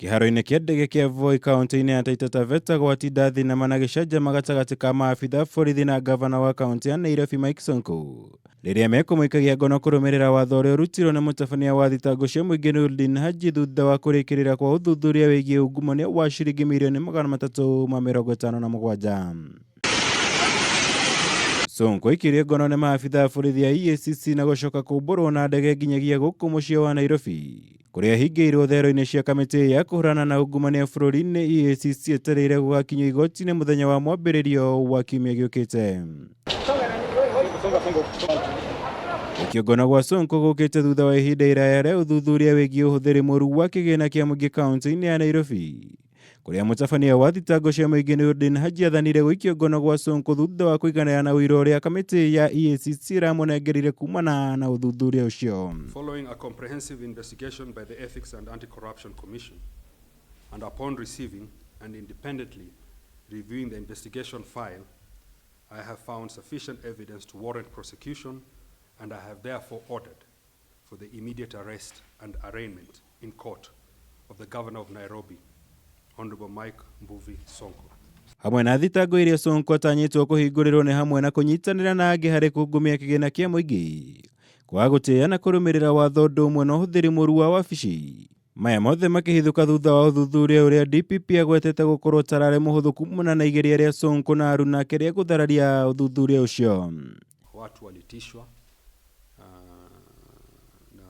Kĩharo-inĩ kĩa ndege kĩa Voi kaunti-inĩ ya Taita Taveta gwatinda thinema na gĩcanjama gatagatĩ ka maabitha a borithi na ngavana wa kaunti ya Nairobi Mike Sonko rĩrĩa mekũmũikagia ngono kũrũmĩrĩra watho ũrĩa ũrutirwo nĩ mũtabania wa thitango cia mũingĩ Noordin Haji thutha wa kũrĩkĩrĩra kwa ũthuthuria wĩgiĩ ungumania wa ciringi mirioni 357. Sonko aikirie ngono nĩ maabitha a borithi a EACC na gũcoka kũmbũrwo na ndege nginyagia gũkũ mũciĩ wa Nairobi kũrĩa hingĩirwo thero-inĩ cia kamĩtĩ ya kũhũrana na ungumania bũrũri-inĩ EACC etereire gũgakinyio igoti-inĩ mũthenya wa mwambĩrĩrio wa kiumia gĩũkĩte. Gũikio ngono gwa Sonko gũkĩte thutha wa ihinda iraya rĩa ũthuthuria wĩgiĩ ũhũthĩri mũru wa kĩgĩna kĩa mũingĩ kaunti-inĩ ya Nairobi kũrĩa mũtabania wa thitango cia mũingĩ Nurdin Haji athanire gũikio ngono gwa Sonko thutha wa kũiganĩra na ũira ũrĩa kamĩtĩ ya EACC ĩramũnengerire kumana na ũthuthuria ũcio. Following a comprehensive investigation by the Ethics and Anti-Corruption Commission, and upon receiving and independently reviewing the investigation file, I have found sufficient evidence to warrant prosecution, and I have therefore ordered for the immediate arrest and arraignment in court of the Governor of Nairobi, Honorable Mike Mbuvi Sonko. Hamwe na thitango iria Sonko atanyĩtwo kũhingũrĩrwo nĩ hamwe na kũnyitanĩra na angĩ harĩ kungumia kĩgĩna kĩa mũingĩ, kwaga gũtĩĩa na kũrũmĩrĩra watho ũndũ ũmwe na ũhũthĩri mũru wa wabici. Maya mothe makĩhithũka thutha wa ũthuthuria ũrĩa DPP agwetete gũkorwo tararĩ mũhũthũ kumana na igeria rĩa Sonko na aruna ake rĩa gũthararia ũthuthuria ũcio. Watu walitishwa na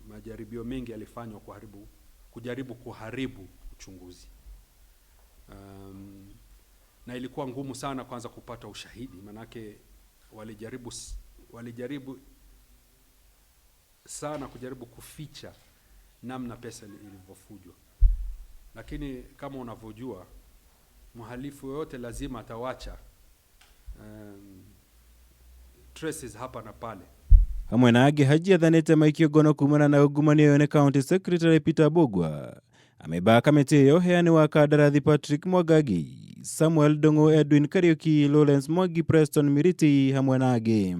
majaribio mengi yalifanywa kujaribu kuharibu uchunguzi. Na ilikuwa ngumu sana kwanza kupata ushahidi, manake walijaribu sana kujaribu kuficha namna pesa ilivyofujwa. Lakini kama unavyojua, mhalifu yoyote lazima atawacha traces hapa na pale. Hamwe na angĩ Haji athanĩte maikio ngono kumana na ungumania ũyũ nĩ County Secretary Peter Mbugua, amemba a kamĩtĩ ĩyo heani wa kandarathi Patrick Mwangangi, Samuel Ndung'u, Edwin Kariuki, Lawrence Mwangi, Preston Miriti hamwe na angĩ.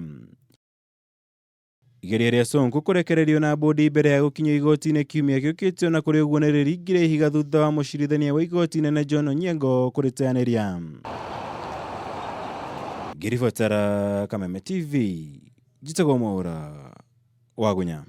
Igeria rĩa Sonko kũrekererio na bũndi mbere ya gũkinyio igoti-inĩ kiumia gĩũkĩte ona kũrĩ ũguo nĩ rĩringire ihiga thutha wa mũcirithania wa igoti inene John Onyango kũrĩteanĩria. Ngĩribotera Kameme TV, njĩtagwo Mwaũra wa Gunya.